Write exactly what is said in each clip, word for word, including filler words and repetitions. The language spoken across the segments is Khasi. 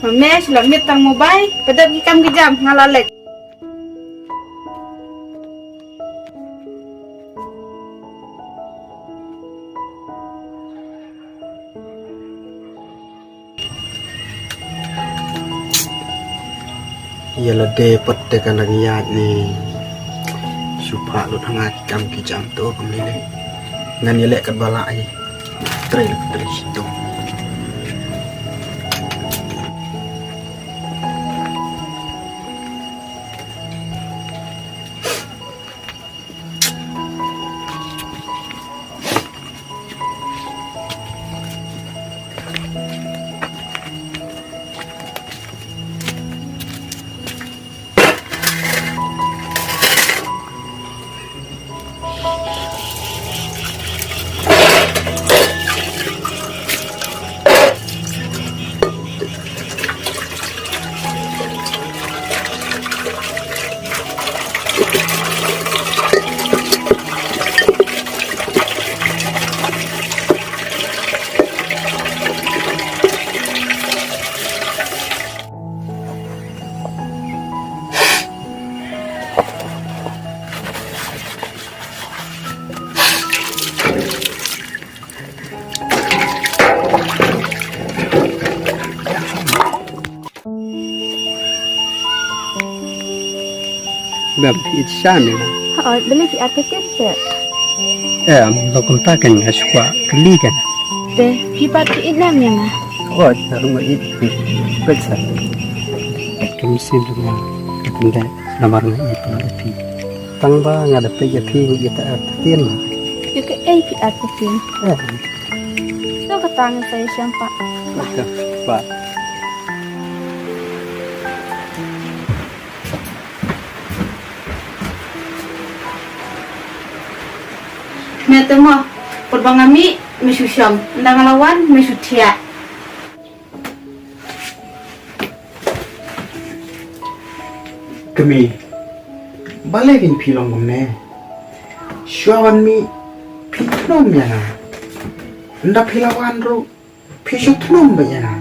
Me shu la miet tang mobile, ka dep ki kam ki jam, nga la leit. Ïa lade pat te ka nang ïaid ne. Shu phah lut ha nga ki kam ki jam to kam lei lei. Ngan ïaleh katba lah hi. Trei lah trei shitom. Bam, phi ïeit shisha me nga? Hooid, balei phi ïeit phi ïeit shisha? Em, long kumta kan nga shu kwah kylli kan. Te, phi pat phi ïeit ne em ïa nga? Hooid, nga ruh nga ïeit phi. Peit sa. Ka mynsiem jong nga ka kyndit namar nga ïeit ïa phi. Tang ba nga da peit ïa phi nga ïeit artatien ma. Ïa kaei phi artatien? Em. To kata ngan sa ïashem pat. Bye. Bye. Me te mo, pyrba nga mih, me shu shong, ynda nga la wan, me shu thiah. Kmie, balei kein phi long kumne? Shuwa ban mih, phi thnum ïa nga. Ynda phi la wan ruh, phi shu thnum beit ïa nga.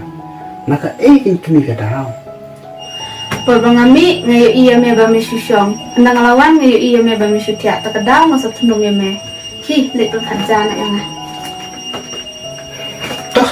Na kaei kein kmie ka daw? Por ba nga mih nga ïohi ïa me ba me shu shong. Ynda nga la wan nga ïohi ïa me ba me shu thiah. Ta ka daw nga sa thnum ïa me. Hi, leit pynkhat ja noh ïa nga. Toh.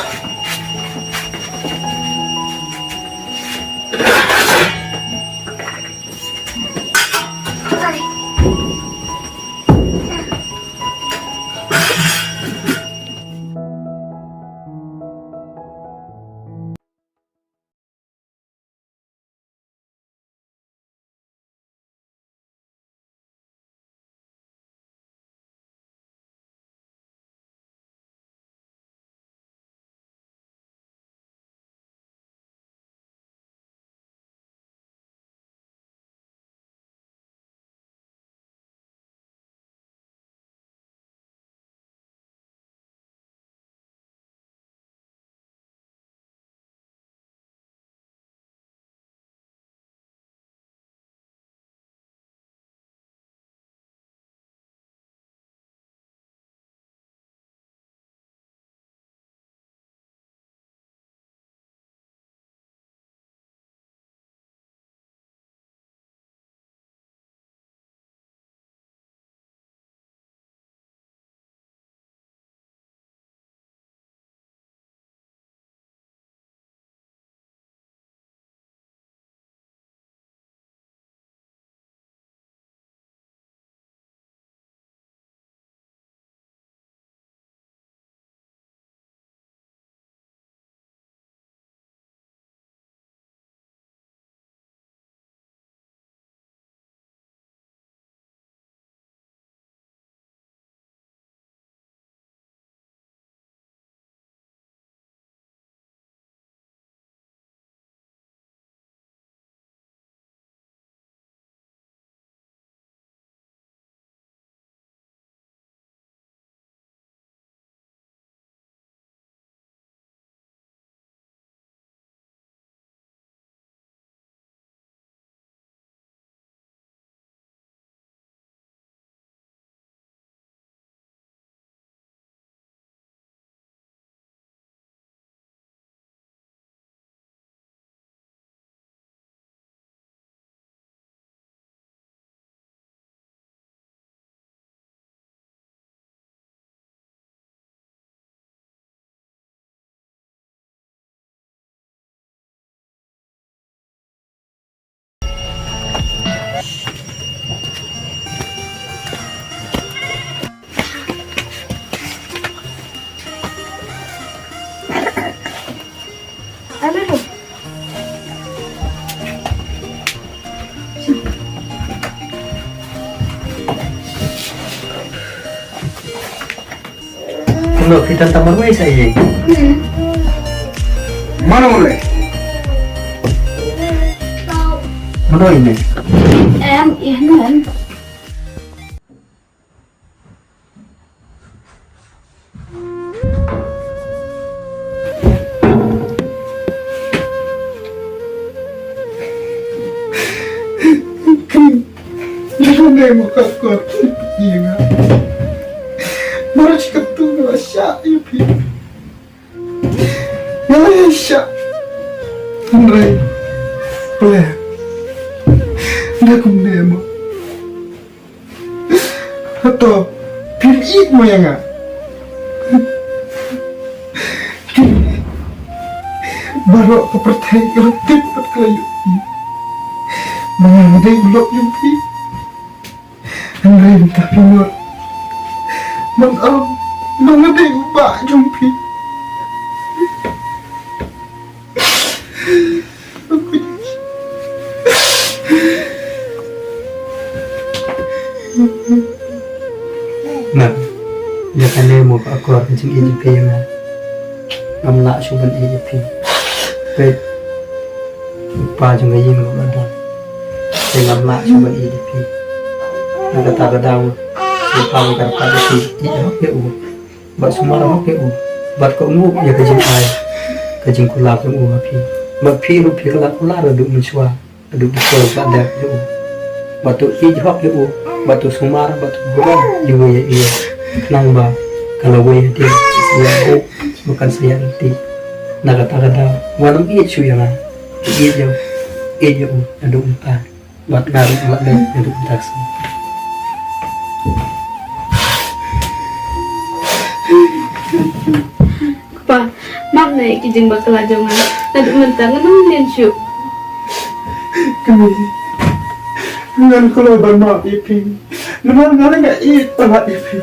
Kumno, phi tan tamar wei sa ïing? Mano le? Mano ine? Em, ine. Ïa kane mo ka kor ïa nga. Mar shi katto nga la shah ïa phi. Nga la shah. Hynrei pla. Nga kumne mo. Hato phi ïeit mo ïa nga? Baroh ka pyrthei ka la tip bad ka la ïohi ba nga dei u lok jong phi. Hynrei mynta phi mut, man ong ba nga dei u bah jong phi. Nga, ïa kane mo ka akor ka jingïeit ïa phi ïa nga. Ngam lah shuh ban ïeit ïa phi. Peit, u kpa jong ka ïing ruh la don. Te ngam lah shuh ban ïeit ïa phi. Na kata ka daw, u kpa ka kyrpad ïa phi, ïeit hok ïa u. Bad sumar hok ïa u. Bad kohnguh ïa ka jingai, ka jingkular jong u ha phi. Bad phi ruh phi kylla kular haduh mynshuwa, haduh mynshuwa bad dep ïa u. Bad to ïeit hok ïa u. Bad to sumar, bad to burom ïa u ïa u. Khnang ba ka lawei hadien sa ïa buh, ba kan sa ïa lynti. Na kata ka daw, wat nym ïeit shuh ïa nga. Ïeit ïa u, ïeit ïa u naduh mynta. Bad nga ruh nga la leh naduh mynta ka sngi. Kpa, map na ïa ki jingbakla jong nga. Naduh mynta ngan ym mlien shuh. Kmie, ngan kloi ban map ïa phi. Namar nga la ïeit palat ïa phi.